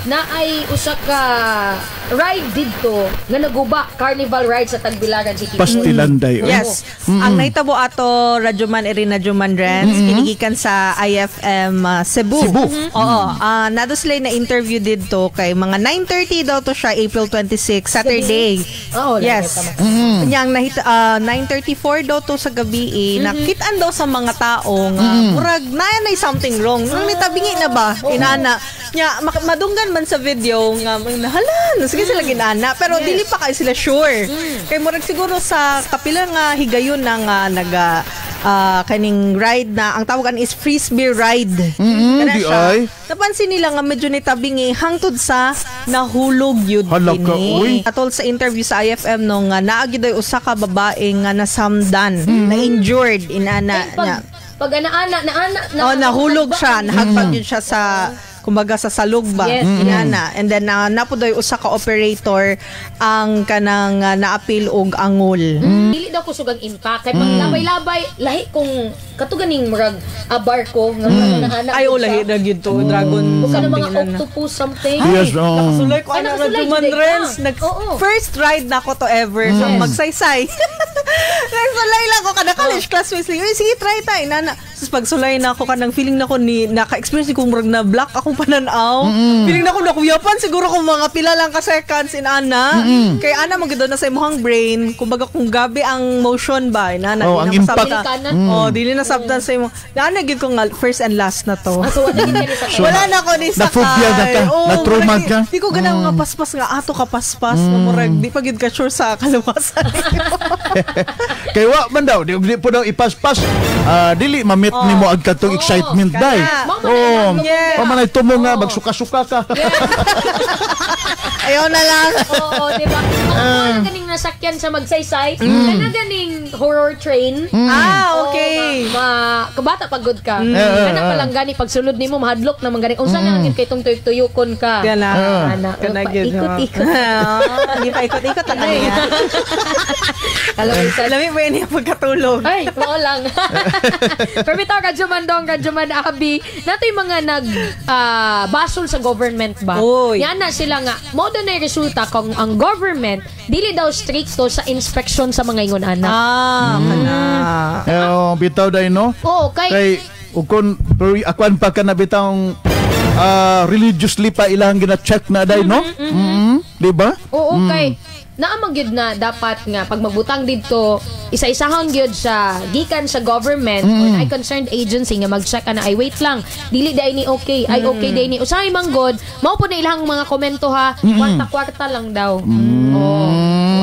Na ay usa ka ride didto nga naguba, carnival ride sa Tagbilaran City. Pastilan day, oy. Yes. Ang nahitabo ato, Radyoman Irina Juman Renz, kinigikan sa IFM Cebu. Cebu. Oo. Naa sila na interview didto kay mga 9:30 daw to siya, April 26, Saturday. Oo, yes. tama. Nyang nahita 9:34 daw to sa gabi eh, nakitaan daw sa mga tao nga murag naa na something wrong. Nung nitabingi na ba inana nya madunggan man sa video nga hala, sige sila ginana pero dili pa kay sila sure. Kay murag siguro sa kapila nga higayon na nga naga kaning ride na ang tawagan is frisbee ride. Kana di siya. ay. Napansin nila nga medyo nitabingi hangtod sa nahulog yun Hala ka, kini. uy. Atol sa interview sa IFM no nga naa gyud ay usa ka babae nga nasamdan, na injured inana Ay, pag, na. Pag ana-ana, na-ana, na, Oh, nahulog siya, nahagbag yun siya sa kumbaga sa salog ba inana, and then naa pod ay usa ka operator ang kanang naapil og angol. Dili daw kusog ang impact kay pag labay-labay lahi kung kato ganing murag barko nga murag naana. Ay, oh, lahi na gyud to, dragon O kana something mga inana. octopus something. Yes, oh. Nakasulay ko Ay, ana nakasulay Radyoman jud ay ka. Renz. First ride na ko to ever sa Magsaysay. Nagsulay lang ko kada college classmates lang. "Uy, sige, try ta." Inana. Tapos pagsulay na ako kanang feeling na ko ni naka-experience ko murag na black akong pananaw. Feeling na ko nakuyapan siguro kung mga pila lang ka seconds inana. Kay ana man gyud na sa imong brain, kumbaga kung gabi ang motion ba inana. Oh, Di ang na impact. masabtan. Oh, dili na sabtan sa imo. Ana gyud ko nga first and last na to. Ah, so wala gid ka ni sa Wala na ko ni sakay. Na-phobia na ka? Oo, Na-trauma murag ka? di ko ganang nga paspas nga ato ka paspas. Murag di pa gyud ka sure sa kaluwasan. Kay wa man daw, di po daw ipaspas. Ah, dili ma-meet nimo ang katong excitement Kana. day. Mao man Oh, ay Yes. mao man ay tumo nga magsuka-suka ka. Ayaw na lang. Oo, di ba? Ang ganing nasakyan sa Magsaysay, kana ganing horror train. Ah, okay. Oo, ma kabata pagod ka. Kana pa lang gani pagsulod nimo mahadlok na man gani. Unsa na lang kay tong tuyok-tuyokon ka. Kana. Ana, Kana gyud. ikot-ikot. Hindi pa ikot-ikot lang kaniya. Alam mo sa Lami ba yun yung pagkatulog? Ay, mao lang. Pero bitaw, Radyo Mandong, Radyo Man Abi, nato yung mga nag basol sa government ba? Oy. Yan na sila nga, mao daw na yung resulta kung ang government dili daw stricto sa inspection sa mga ingon ana. Ah, kana. Eh, oh, bitaw day no. Oo, kay, Kay ukon pero akuan pa ka na bitawng religiously pa ilang gina-check na day no. Di ba? Oo, kay naa man gyud na dapat nga pag magbutang didto isa-isahon gyud sa gikan sa government or ay concerned agency nga mag-check ana, "Ay, wait lang, dili day ni okay, ay, okay day ni." Usahay man gud mao po na ilang mga komento ha, kwarta-kwarta lang daw. Oh.